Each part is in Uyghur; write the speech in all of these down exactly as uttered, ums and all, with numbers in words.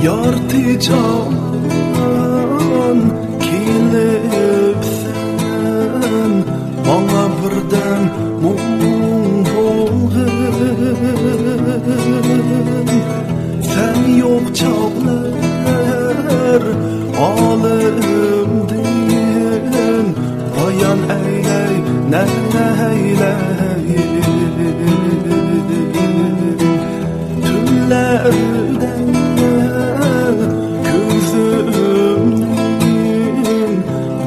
يارتى جان كېلىپسەن ماڭا بىردەم مۇڭ بولغىن. سەن يوق چاغلار ھالىمدىن بايان ئەيلەي، نەيلەي. تۈنلەردە كۆزۈمنىڭ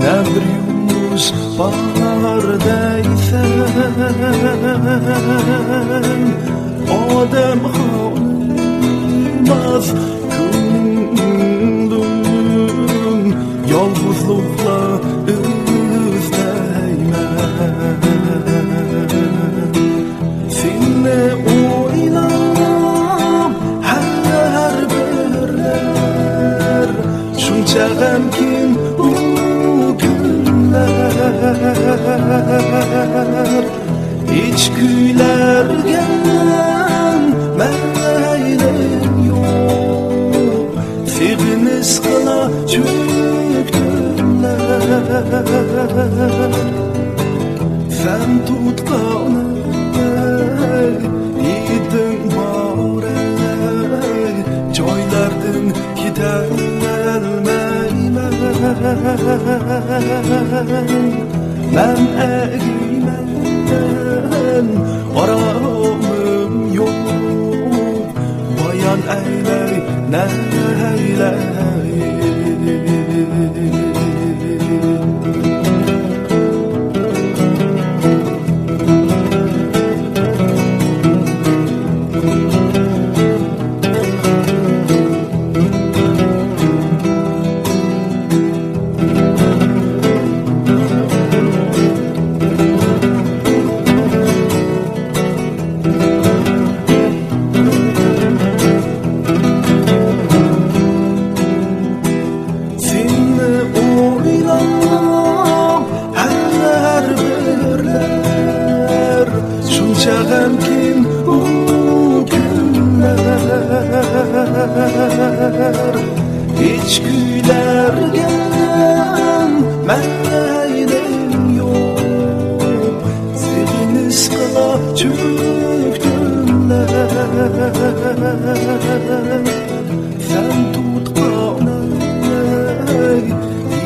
نە بىر يۇمۇش بار دەيسەن. ئادەم خالىماس كۆڭلۈم يالغۇزلۇقلا ئىزدەيمەن. سېنى ئويلاپ ھەر بىرلەر شۇنچە غەمكىن بۇ كۈنلەر. ھېچ كۈيلەرگە مەيلىم يوق، سېغىنىشقىلا چۆكتۈملەر. سەن تۇتقان ھىدىڭ بار ئەي، جايلاردىن كېتەلمەيمەن. مەن ئەگىيمەن، ئارامىم يوق، بايان ئەيلەي، نەيلەي. سېنى ئويلاپ ھەر بىرلەر شۇنچە غەمكىن بۇ كۈنلەر. ھېچ كۈيلەرگە مەيلىم يوق، سېغىنىشقىلا چۆكتۈملەر. سەن تۇتقان ئەي،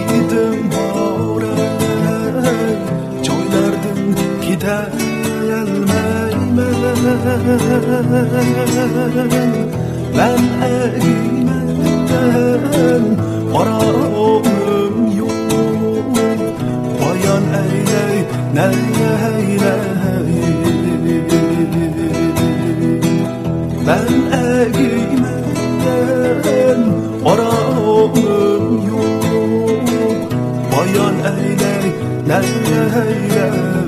ھىدىڭ بار ئەي، جايلاردىن كېتەلمەيمەن. مەن ئەگىيمەن، ئارامىم يوق، بايان ئەيلەي، نەيلەي. مەن ئەگىيمەن، ئارامىم يوق، بايان ئەيلەي، نەيلەي.